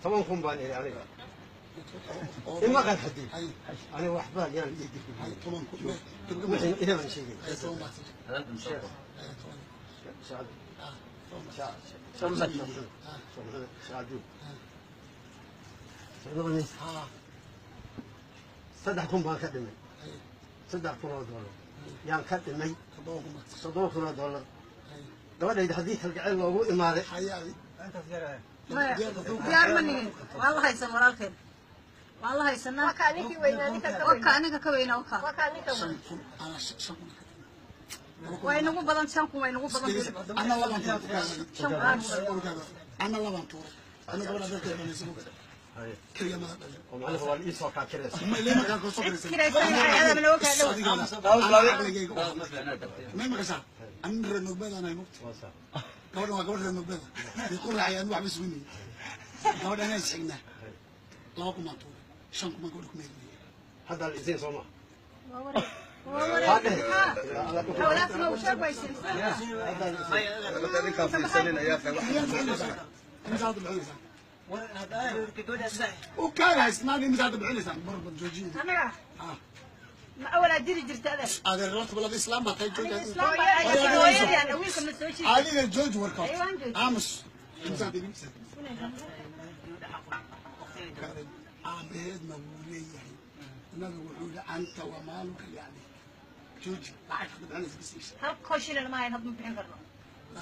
10,000 baan iri aniga. Ima qan xadii aniga waxba yaan ii dib. Hay, 10,000. Wixii inaan sheegay. Hay, 10 baa tiri. Hay, 10. Shacab. Ah, 10. Shacab. 3,000 baan ka dhimay. 3,000 oo doolar yaan ka dhimay. 7,000 baa tiri. 7,000 oo doolar. Gabadhayda haddii kalgacayl loogu imaaday. Hay, adi. Maya, diyaar ma nihin. Waa la haysan walaalkeen, waa la haysanaa. Wakaa ninkii weynaa, ninka ka waka weynaa. Aniga ka weynaa waka. Wakaa ninka weyn. 5,000 anaa 5,000 ka dhimay. Waa inagu badan 5,000, waa inagu badan. Ana labaan tuuray. 5,000 aan. Ana labaan tuuray. Ana gabadha dadka dhalaysa keliya mada dhalin. Oo macnaha waa la ii soo kaakiraysa. Ma ilaa markaa koo soo diraysa. Kiraysan yahay, adama noo kaa dhow. May maqashaa? Anin reer Nogbeed aan ahay, mugta. Waa sax. Gabadhan waa gabadh reer Nogbeeda mid ku raacay, anu waxba isweynayo. Gabadha anaa isxignaa. 2,000 baan tuuray, 5,000 baan gabadha ku meerinaya. Hadda la isiin soo maa. Waa wareeg, waa wareeg. Hawlaas ma u sheeg waysin. Hadda la isiin. Imisa hadda bixinaysaa? U kaada haysnaan, imisa hadda bixinaysaa? Barbar joojiya. Anaga Ah. ma awalaa diri jirta adeer? Adeer horta balad islaam baa tahay, jooji. Aniga islaam baa ahay, hooyadii aan wiilka ma soo jirin. Adiga jooji warka horta. Aywan jooji. Aamus. Imisa hadda imisa? Aabaheedna wuu leeyahay. Nabigu wuxuu yihi anta wa maaluka liabi. Jooji lacagta bixinaysa bisiisha. Halko shilin ma hayn, had ma bixin karno.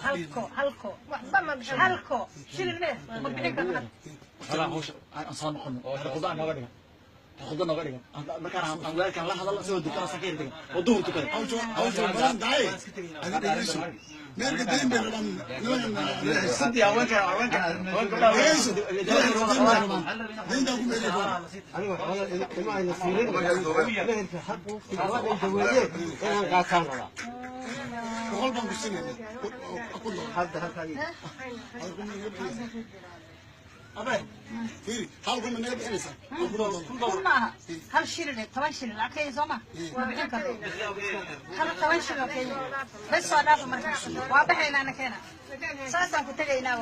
Halko, halko. Waxba ma bixin. Halko shilin me ma bixin karno had. Xoogaa hawsha aan soo noqono oo khudba nooga dhigan, khudba nooga dhigan. Markaan aan walaalkaan la hadalno isagoo dukana saan ka yar degan oo duhur tukada. Hawsha waa badan tahay. Adiga dhegeyso. Meerka dayn bay rabaan nimankan. Sidii haweenka Dhegeyso. Nimankan dayn bay rabaan. Dayntaa ku meelay doona. Aniga xoolo ima ayna siinin. Meherka xaq gabadhayda weeye inaan qaataan rabaa. 100 baan ku siinaynaa. 1,000 doolar. Hadda halkaa ii. Hal kun ma naga bixinaysaa? Abe, fiiri, hal kun ma naga bixinaysaa? 1,000 doolar. Kun maaha, hal shilin, 10 shilin lacag Kenya soo ma ma bixin karno. Hal 10 shilin oo Kenya bes soo dhaafa. Marka waa baxaynaa, na keena saasaan ku tegaynaa.